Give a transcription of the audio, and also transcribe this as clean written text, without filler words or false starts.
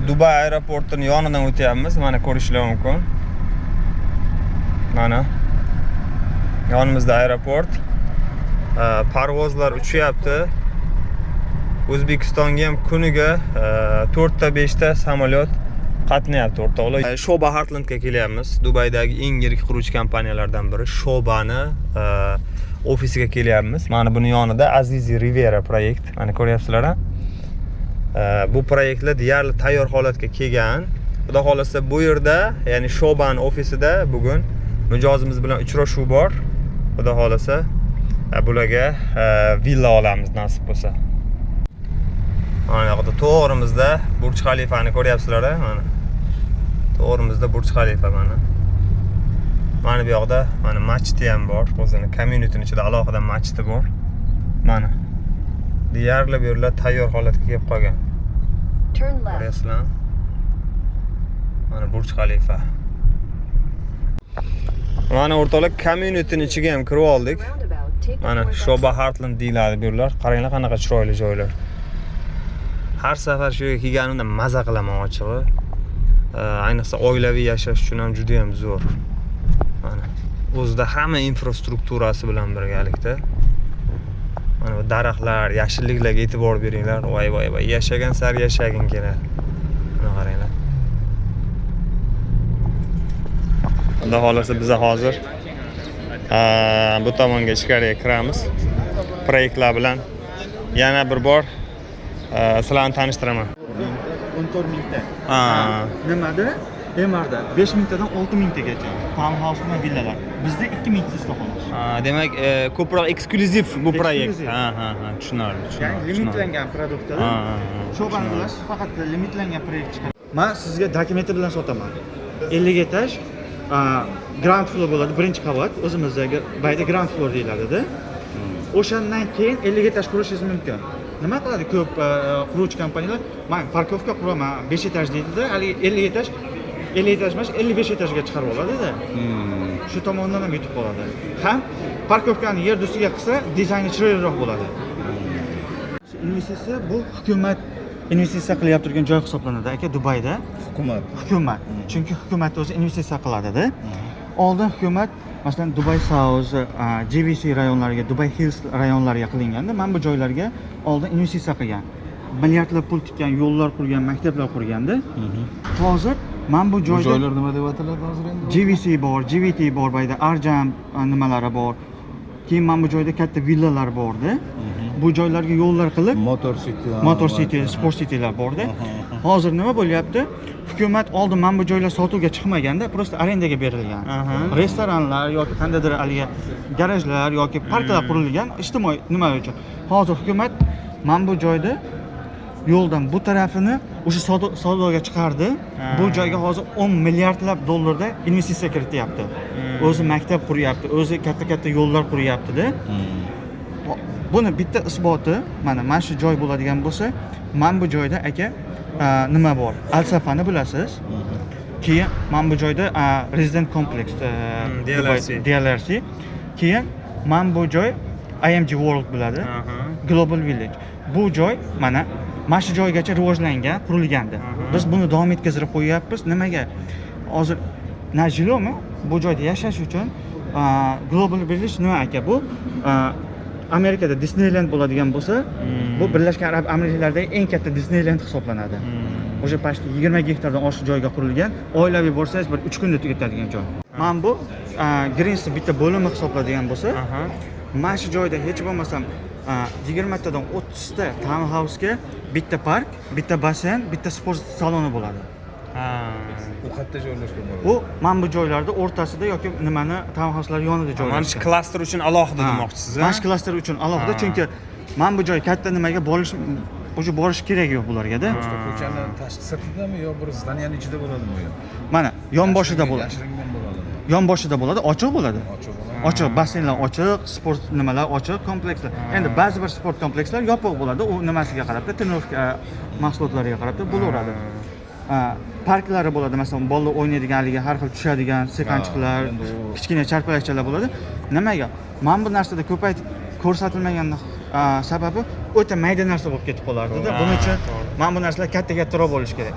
Dubay aeroportini yonidan o'tyapmiz. Mana, ko'rishlar mumkin. Mana, yonimizda aeroport. Parvozlar uchyapti. O'zbekistonga ham kuniga 4 ta, 5 ta samolyot qatnayapti, o'rtoqlar. Sobha Heartlandga kelyapmiz. Dubaydagi eng yirik quruvchi kompaniyalardan biri Sobhani ofisiga kelyapmiz. Mana buni yonida Azizi Riviera proyekt. Mana, ko'ryapsizlar, a? Bu proyektlar deyarli tayyor holatga kelgan. Xudo xohlasa, bu yerda, ya'ni Sobhani ofisida bugun mijozimiz bilan uchrashuv bor. Xudo xohlasa, bularga villa olamiz, nasib bo'lsa. Mana yoqda to'g'rimizda Burj Xalifani ko'ryapsizlar, a? Mana. To'g'rimizda Burj Xalifa mana. Mana bu yoqda mana masjidi ham bor. O'zini communityning ichida alohida masjidi bor. Mana. Deyarli bu yerlar tayyor holatga kelib qolgan. Turn left. Ko'ryapsizlarmi? Mana Burj Xalifa. Mana, o'rtoqlar, communityning ichiga ham kirib oldik. Roundabout, take the Mana, fourth Sobha exit. Heartland deyiladi bu yerlar. Qaranglar, qanaqa chiroyli joylar. Har safar shu yerga kelganimda maza qilaman, ochig'i. Ayniqsa oilaviy yashash uchun ham juda ham zo'r. Mana, o'zida hamma infrastrukturasi bilan birgalikda. Mana bu daraxtlar, yashilliklarga e'tibor beringlar. Voy voy voy, yashagan sari yashaging keladi. Mana, qaranglar. Xudo xohlasa, biza hozir bu tomonga, ichkariga kiramiz. Proyektlar bilan yana bir bor sizlarni tanishtiraman. 14 mingta. Ha. Nimada? Emarda 5 mingtadan 6 mingtagacha. Townhouse bilan villalar. Bizda 2 mingta xolos. Ha, demak, ko'proq eksklyuziv bu proyekt. Eksklyuziv. Ha, tushunarli, tushunarli. Ya'ni limitlangan produktlar. Ha, Sobhani bilasiz, faqat limitlangan proyekt chiqadi. Men sizga dokumenti bilan sotaman. 50 etaj, ground floor bo'ladi, birinchi qavat, o'zimizdagi bayda ground floor deyiladida. O'shandan keyin 50 etaj qurishingiz mumkin. Nima qiladi ko'p quruvchi kompaniyalar? Man парковка quraman, 5 etaj deydida, haligi 50 etaj, 50 etaj emas, 55 etajga chiqarib oladida. Shu tomondan ham yutib qoladi. Ham парковка ni yer ustiga qilsa, dizayni chiroyliroq bo'ladi. Investitsiya, bu hukumat investitsiya qilyapti turgan joy hisoblanadi, aka, Dubayda. Hukumat. Hukumat. Chunki hukumat o'zi investitsiya qiladida. Oldin hukumat, masalan, Dubai South, JVC rayonlariga, Dubai Hills rayonlariga qilinganda, mana bu joylarga oldin investitsiya qilgan. Milliardlab pul tikkan, yo'llar qurgan, maktablar qurganda. Hozir mana bu Bu joyda joylar nima deb ataladi hozir endi? JVC bor, JVT bor, bu yerda Arjam nimalari bor. Keyin mana bu joyda katta villalar borda. Bu joylarga yo'llar qilib, Motor City. Motor City, Sport Citylar borda. Hozir nima bo'lyapti? Hukumat oldin mana bu joylar sotuvga chiqmaganda, просто arendaga berilgan. Restoranlar yoki qandaydir haligi garajlar yoki parklar qurilgan ijtimoiy nima uchun. Hozir hukumat mana bu joyda yo'ldan bu tarafini o'sha savdoga chiqardi. Bu joyga hozir 10 milliardlab dollarda investitsiya kirityapti. O'zi maktab quryapti, o'zi katta-katta yo'llar quryapti-da. Buni bitta isboti mana shu joy bo'ladigan bo'lsa, mana bu joyda, aka, nima bor? Al-Safani bilasiz. Keyin mana bu joyda Resident Complex, DLRC. Dubai- DLRC. Keyin mana bu joy IMG World biladi. Global Village. Bu joy mana shu joygacha rivojlangan, qurilgandi. Biz buni davom etkazib qo'yyapmiz. Nimaga? Hozir на жильё mi? Bu joyda yashash uchun Global Village nima, aka, bu? Amerikada Disneyland bo'ladigan bo'lsa, bu Birlashgan Arab Amirliklaridagi eng katta Disneyland hisoblanadi. O'sha почти 20 gektardan oshiq joyga qurilgan. Oilaviy borsangiz, bir 3 kunda tugatadigan joy. Mana bu Greensni bitta bo'limi hisoblanadigan bo'lsa, mana shu joyda hech bo'lmasam 20 tadan 30 ta townhouse'ga bitta park, bitta basseyn, bitta sport saloni bo'ladi. U qayerda joylashgan bo'ladi? Bu mana bu joylarda o'rtasida yoki nimani townhouse'lar yonida Mana shu joylashgan. Klaster uchun alohida Ha, demoqchisiz, a? Mana shu klaster uchun alohida, chunki mana bu joy katta nimaga borish, уже borish kerak yo'q bularga-da. Ko'chani tashqi sirtidami yo bir здания ni ichida bo'ladimi u ham? Mana yonboshida bo'ladi. Yashiringan bo'ladimi? Yonboshida bo'ladi, ochiq bo'ladi. Ochiq bo'ladi. Ochiq, basseynlar ochiq, sport nimalar ochiq, komplekslar. Endi ba'zi bir sport komplekslar yopiq bo'ladi, u nimasiga qarabda, тренировка mahsulotlariga qarabda bo'laveradi. Ha, parklari bo'ladi, masalan, bolalar o'ynaydigan, haligi har xil tushadigan sirpanchiqlar, endi kichkina charpalakchalar bo'ladi. Nimaga? Mana bu narsada ko'paytib ko'rsatilmagan sababi O'ta mayda narsa bo'lib ketib qolardida. Buning uchun To'g'ri. mana bu narsalar katta kattaroq bo'lishi kerak.